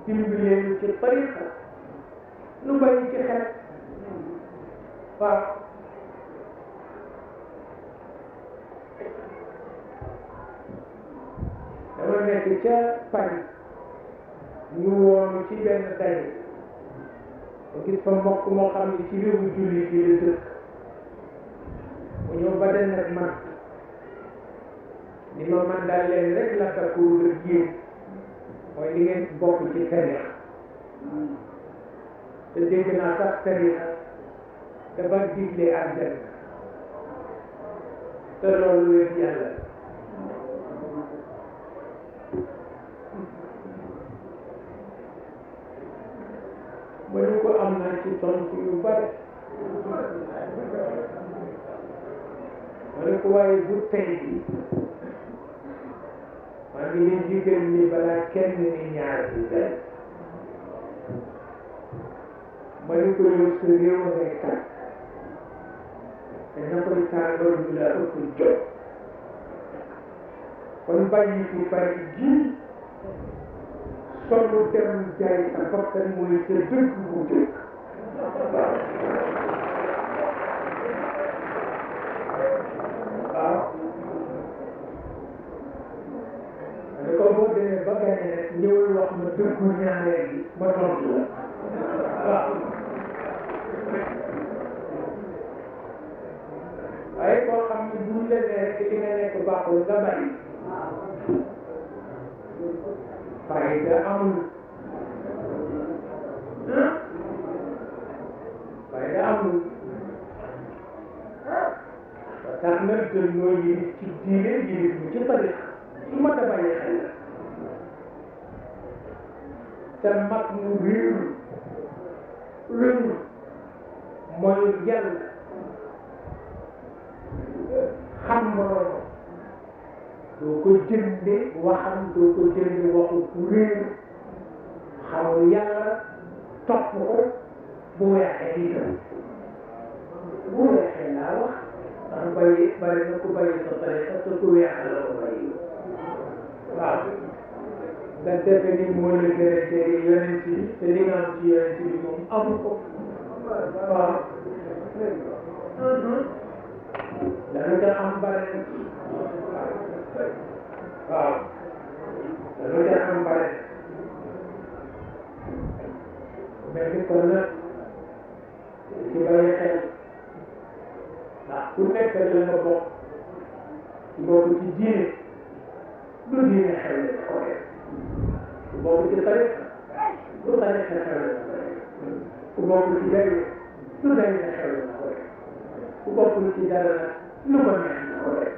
dimbalee ñu ci tariqa nu bàyyi ci xel waaw dama nekk ca Paris ñu woonu ci benn daje ma gis fa mbokk moo xam ne ci réewu jullit yi la dëkk mu ñëw ba den rek man li ma man daal leen rek la takkuur ak yéen mooy li ngeen bokk ci tarixa te dégg naa sax tarixa dafa digle aljanna te loolu wér yàlla ma ñu ko am naa ci tontu yu bare ma ne ko waaye bu tey bi maa ngi leen digal ni balaa kenn ni ñaar bi day ma ne ko yow sa réew ngay tàkk te na koy tàngoor bi la ëpp jot kon bàyyi fi bari ji solu dem jaay sa bakkan mooy sa dëgg bu dëgg waaw ne ko boo demee ba gane rek ñëwul wax ma dëggu ñaareel gi ma tontu la waaw waaye koo xam ne buñ la nee rek li nga nekk baaxul nga bari fayda amul fayda amul ba tax na gën noo yilif ci diine yilif bu ci tarix su ma da bàyyi xel la te mag mu réeru mooy yàlla xam moroom doo ko jënde waxam doo ko jënde waxu ku réer xamul yàlla topp ko bu weexee itam bu weexee laa wax ndax bàyyi bari na ku bàyyi sa tariqa te ku weex la ko bàyyi waaw nga defe ni moo la gën a jege yonent bi te li nga am ci yonent bi moom amu ko waaw dana ca am bare waaw dana ca am bare mais ni kon nag ci bàyyi xel ndax ku nekk la nga bokk ci bokk ci diine lu diine xew la ko def ku bokk ci tariqa lu tariqa xew la ko def ku bokk ci dayre lu dayre xew la ko def ku bokk ci dara lu ko neex la ko def